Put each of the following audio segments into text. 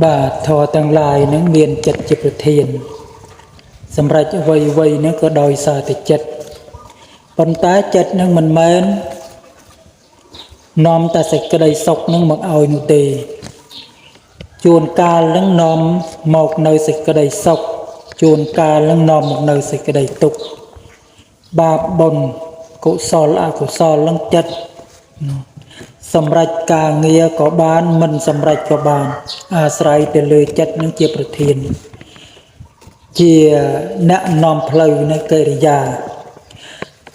បាទធម៌ទាំងឡាយនឹងមានចិត្តជាប្រធាន សម្រាប់អ្វីអ្វីហ្នឹងក៏ដោយសារតែចិត្តប៉ុន្តែចិត្តនឹងមិនមែននាំតែសេចក្តីសុខនឹងមកឲ្យនោះទេជួនកាលនឹងនាំមកនៅសេចក្តីសុខជួនកាលនឹងនាំមកនៅសេចក្តីទុក្ខបាបបុណ្យកុសលអកុសលនឹងចិត្តសម្រេចការងារក៏បានមិនសម្រេចក៏បាន អាស្រ័យទៅលើចិត្តនឹងជាប្រធាន ជាអ្នកនាំផ្លូវនៃកិរិយា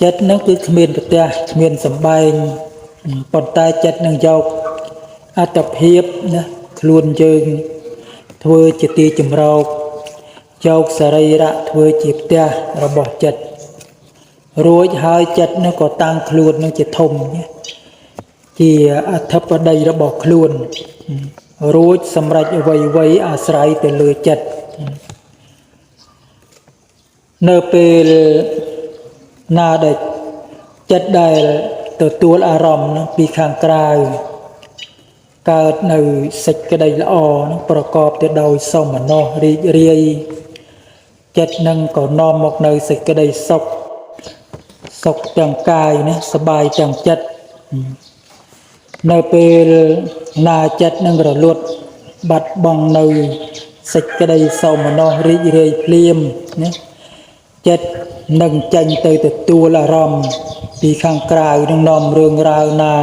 ចិត្តនឹងគឺគ្មានប្រទះគ្មានសំបែងប៉ុន្តែចិត្តនឹងយកអត្តភាពណាខ្លួនយើងធ្វើជាទីជំរកយកសរីរៈធ្វើជាផ្ទះរបស់ចិត្តរួចហើយចិត្តនឹងក៏តាំងខ្លួននឹងជាធំណាជាអធិបតីរបស់ខ្លួនរួចសម្រេចអ្វីៗអាស្រ័យទៅលើចិត្ត នៅពេលណាដែលចិត្តដែលទទួលអារម្មណ៍ហ្នឹងពីខាងក្រៅកើតនៅសេចក្តីល្អហ្នឹងប្រកបទៅដោយសោមនស្សរីករាយចិត្តនឹងក៏នាំមកនៅសេចក្តីសុខសុខទាំងកាយណាសប្បាយទាំងចិត្តនៅពេលណាចិត្តនឹងរលត់បាត់បង់នៅសេចក្តីសោមនស្សរីករាយភ្លាមណា ចិត្តនឹងចេញទៅទទួលអារម្មណ៍ពីខាងក្រៅនឹងនាំរឿងរ៉ាវណា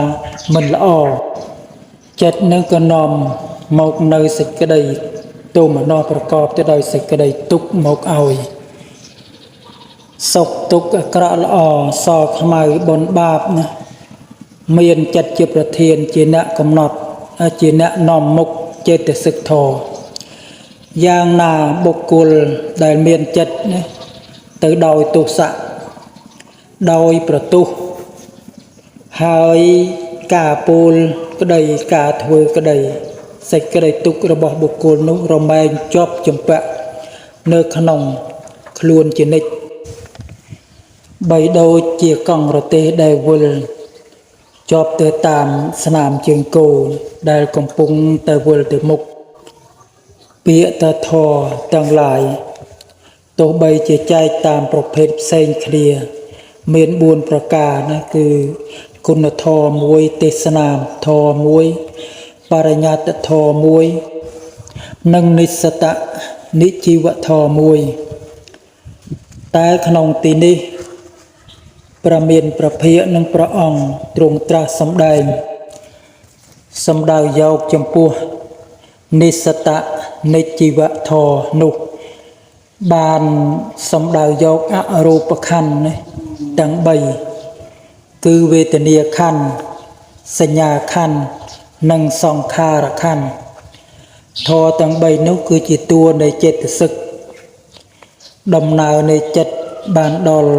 មិនល្អចិត្តនឹងក៏នាំមកនៅសេចក្តីទោមនស្សប្រកបទៅដោយសេចក្តីទុក្ខមកឲ្យសុខទុក្ខអាក្រក់ល្អសខ្មៅបុណ្យបាបណាមានចិត្តជាប្រធានជាអ្នកកំណត់ជាអ្នកនាំមុខចេតសិកធម៌យ៉ាងណាបុគ្គលដែលមានចិត្តណាទៅដោយទោសៈដោយប្រទុះហើយការពូលក្តីការធ្វើក្តីសេចក្តីទុក្ខរបស់បុគ្គលនោះរមែងជាប់ជំពាក់នៅក្នុងខ្លួនជានិច្ចបីដូចជាកង់រទេះដែលវិលជាប់ទៅតាមស្នាមជើងគោដែលកំពុងតែវិលទៅមុខពាក្យតធរទាំងឡាយ ទោះបីជាចែកតាមប្រភេទផ្សេងគ្នា មាន4ប្រការណាគឺគុណធម៌មួយទេសនាធម៌មួយបរិញ្ញាតធម៌មួយនិងនិស្សតនិជីវធម៌មួយតែក្នុងទីនេះព្រះមានព្រះភិក្ខនិងព្រះអង្គទ្រង់ត្រាស់សម្ដែងសម្ដៅយកចំពោះនិស្សតនិជីវធម៌នោះ បានសំដៅយកអរូបខណ្ឌនេះទាំង3គឺវេទនាខណ្ឌសញ្ញាខណ្ឌនិងសង្ខារខណ្ឌធម៌ទាំង3នោះគឺជាតួនៃចេតសិកដំណើរនៃចិត្តបានដល់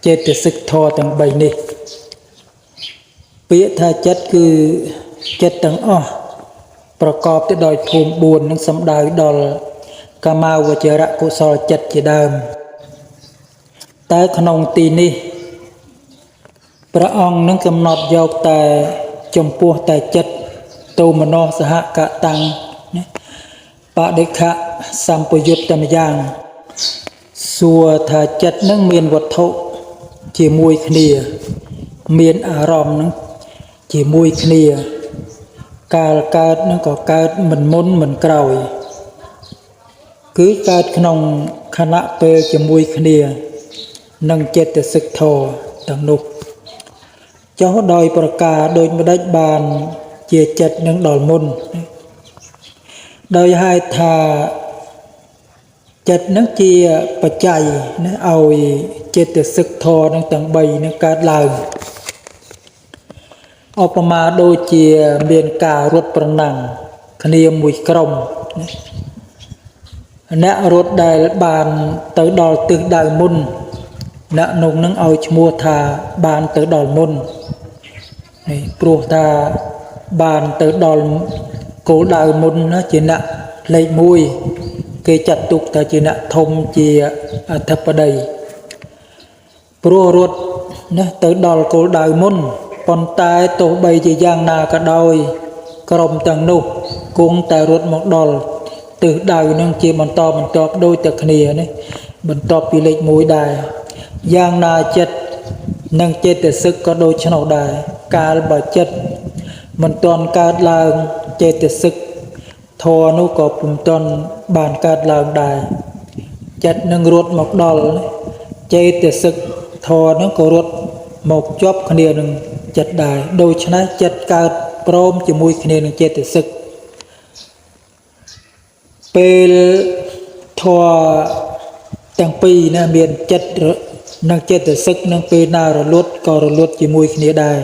ចេតសិកធម៌ទាំង3នេះពាក្យថាចិត្តគឺចិត្តទាំងអស់ប្រកបទៅដោយភូមិ4នឹងសំដៅដល់កាមាវចរៈកុសលចិត្តជាដើមតែក្នុងទីនេះព្រះអង្គនឹងកំណត់យកតែចំពោះតែចិត្តទោមនស្សសហកតាំងណាបដិខៈសម្ពយុត្តតែម្យ៉ាងសួរថាចិត្តនឹងមានវត្ថុជាមួយគ្នាមានអារម្មណ៍នឹងជាមួយគ្នាកាលកើតនឹងក៏កើតមិនមុនមិនក្រោយគឺកើតក្នុងខណៈពេលជាមួយគ្នានឹងចេតសិកធម៌ទាំងនោះចុះដោយប្រការដូចម្ដេចបានជាចិត្តនឹងដល់មុនដោយហេតុថាចិត្តនឹងជាបច្ច័យណាឲ្យចេតសិកធម៌នឹងទាំង3នឹងកើតឡើងឧបមាដូចជាមានការរត់ប្រណាំងគ្នាមួយក្រុមណាអ្នករត់ដែលបានទៅដល់ទិសដៅមុនអ្នកនោះនឹងឲ្យឈ្មោះថាបានទៅដល់មុននេះព្រោះថាបានទៅដល់គោលដៅមុនណាជាអ្នកលេខ1គេចាត់ទុកថាជាអ្នកធំជាអធិបតីព្រោះរត់ណាទៅដល់គោលដៅមុនប៉ុន្តែទោះបីជាយ៉ាងណាក៏ដោយក្រុមទាំងនោះ គង់តែរត់មកដល់ទិសដៅនឹងជាបន្តបន្ទាប់ដូចតែគ្នានេះបន្ទាប់ពីលេខ1ដែរយ៉ាងណាចិត្តនិងចេតសិកក៏ដូច្នោះដែរកាលបើចិត្តមិនទាន់កើតឡើងចេតសិកធម៌នោះក៏ពុំទាន់បានកើតឡើងដែរចិត្តនឹងរត់មកដល់ចេតសិកធម៌នឹងក៏រត់មកជាប់គ្នានឹងចិត្តដែរដូច្នេះចិត្តកើតព្រមជាមួយគ្នានឹងចេតសិកពេលធម៌ទាំងពីរណាមានចិត្តនិងចេតសិកនឹងពេលណារលត់ក៏រលត់ជាមួយគ្នាដែរ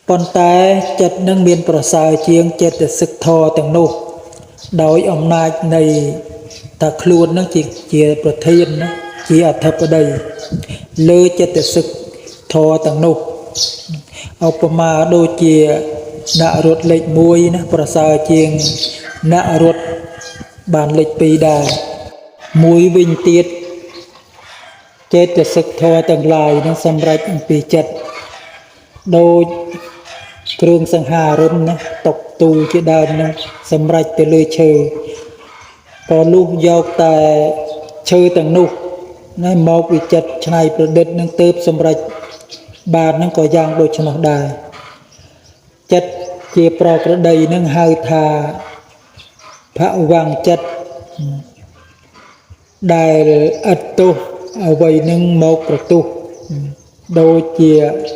ប៉ុន្តែចិត្តនឹងមានប្រសើរជាងចេតសិកធម៌ទាំងនោះដោយអំណាចនៃតាខ្លួននឹងជាប្រធានណាជាអធិបតីលើចេតសិកធម៌ទាំងនោះឧបមាដូចជាអ្នករត់លេខ1ណាប្រសើរជាងអ្នករត់បានលេខ2ដែរមួយវិញទៀតចេតសិកធម៌ទាំងឡាយនឹងសម្រេចអំពីចិត្តដូចគ្រឿងសង្ហារឹមណាតុកទូជាដើមនឹងសម្រេចទៅលើឈើក៏លុះយកតែឈើទាំងនោះណាមកវិចិត្រច្នៃប្រឌិតនឹងទៅសម្រេចបាននឹងក៏យ៉ាងដូច្នោះដែរចិត្តជាប្រក្រតីនឹងហៅថាភវង្គចិត្តដែលឥតទោសអ្វីនឹងមកប្រទុះដូចជា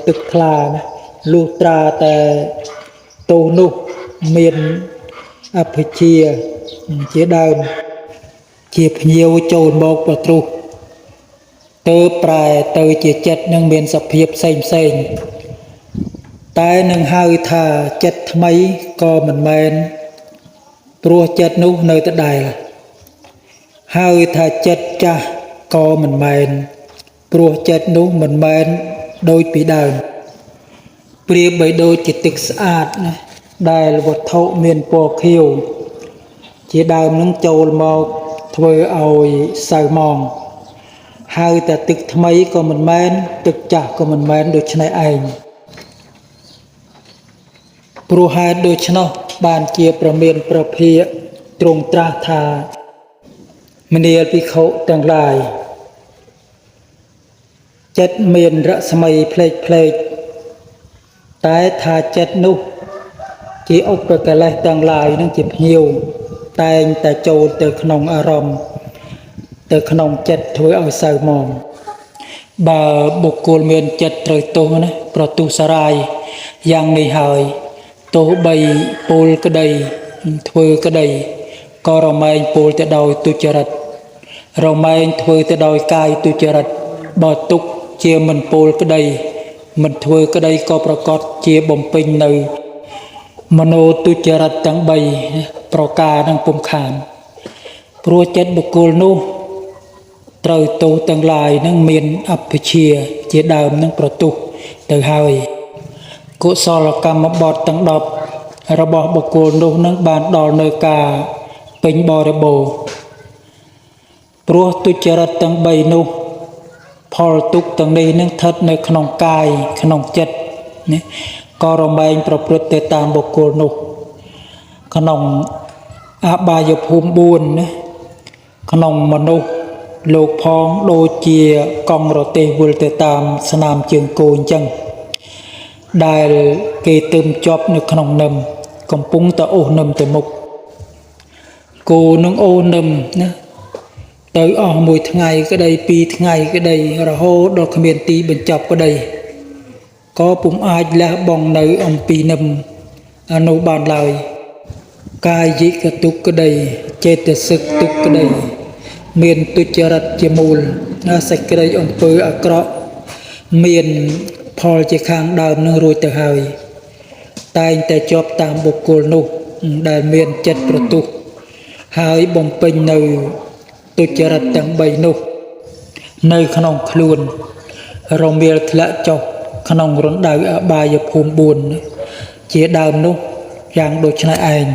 ទឹកថ្លាណាលុះត្រាតែទោសនោះមានអភិជាជាដើមជាភ្ញៀវចូលមកប្រទ្រុសទៅប្រែទៅជាចិត្តនឹងមានសភាពផ្សេងផ្សេងតែនឹងហៅថាចិត្តថ្មីក៏មិនមែនព្រោះចិត្តនោះនៅដដែលហៅថាចិត្តចាស់ក៏មិនមែនព្រោះចិត្តនោះមិនមែនដូចពីដើមប្រៀបបីដូចជាទឹកស្អាតណាដែលវត្ថុមានពណ៌ខៀវជាដើមនឹងចូលមកធ្វើឲ្យសៅមងហៅតែទឹកថ្មីក៏មិនមែនទឹកចាស់ក៏មិនមែនដូច្នេះឯងព្រោះហេតុដូច្នោះបានជាប្រមានប្រភាកទ្រង់ត្រាស់ថាមនាលភិក្ខុទាំងឡាយចិត្តមានរស្មីផ្លេកផ្លេកតែថាចិត្តនោះជាឧបកិលេសទាំងឡាយនឹងជាភ្ញៀវតែងតែចូលទៅក្នុងអារម្មណ៍ទៅក្នុងចិត្តធ្វើឲ្យសៅមងបើបុគ្គលមានចិត្តត្រូវទោសណាប្រទុសរាយយ៉ាងនេះហើយទោះបីពលក្តីធ្វើក្តីក៏រមែងពលទៅដោយទុច្ចរិតរមែងធ្វើទៅដោយកាយទុច្ចរិតបើទុកជាមិនពលក្តីមិនធ្វើក្តីក៏ប្រកបជាបំពេញនៅមโนទុច្ចរិតទាំង3ប្រការនឹងពុំខានព្រោះចិត្តបុគ្គលនោះត្រូវទោសទាំងឡាយនឹងមានអភិជាជាដើមនឹងប្រទុះទៅហើយកុសលកម្មបទទាំង10របស់បុគ្គលនោះនឹងបានដល់នៅការពេញបរិបូរណ៍ព្រោះទុច្ចរិតទាំង3នោះផលទុក្ខទាំងនេះនឹងស្ថិតនៅក្នុងកាយក្នុងចិត្តនេះក៏រមែងប្រព្រឹត្តទៅតាមបុគ្គលនោះក្នុងអបាយភូមិ4ណាក្នុងមនុស្សលោកផងដូចជាកង់រទេះវិលទៅតាមស្នាមជើងគោអញ្ចឹងដែលគេទឹមជាប់នៅក្នុងនឹមកំពុងតែអូសនឹមទៅមុខគោនឹងអូសនឹមណាទៅអស់មួយថ្ងៃក្តីពីរថ្ងៃក្តីរហូតដល់គ្មានទីបញ្ចប់ក្តីក៏ពុំអាចលះបង់នៅអំពីនឹមអនុបានឡើយកាយិកទុក្កក្តីចេតសិកទុក្ខក្តីមានទុច្ចរិតជាមូលសេចក្តីអំពើអាក្រក់មានផលជាខាងដើមនឹងរួចទៅហើយតែងតែជាប់តាមបុគ្គលនោះដែលមានចិត្តប្រទុះហើយបំពេញនៅទុច្ចរិតទាំង3នោះនៅក្នុងខ្លួនរមៀលធ្លាក់ចុះក្នុងរណ្ដៅអបាយភូមិ4ជាដើមនោះយ៉ាងដូចនេះឯង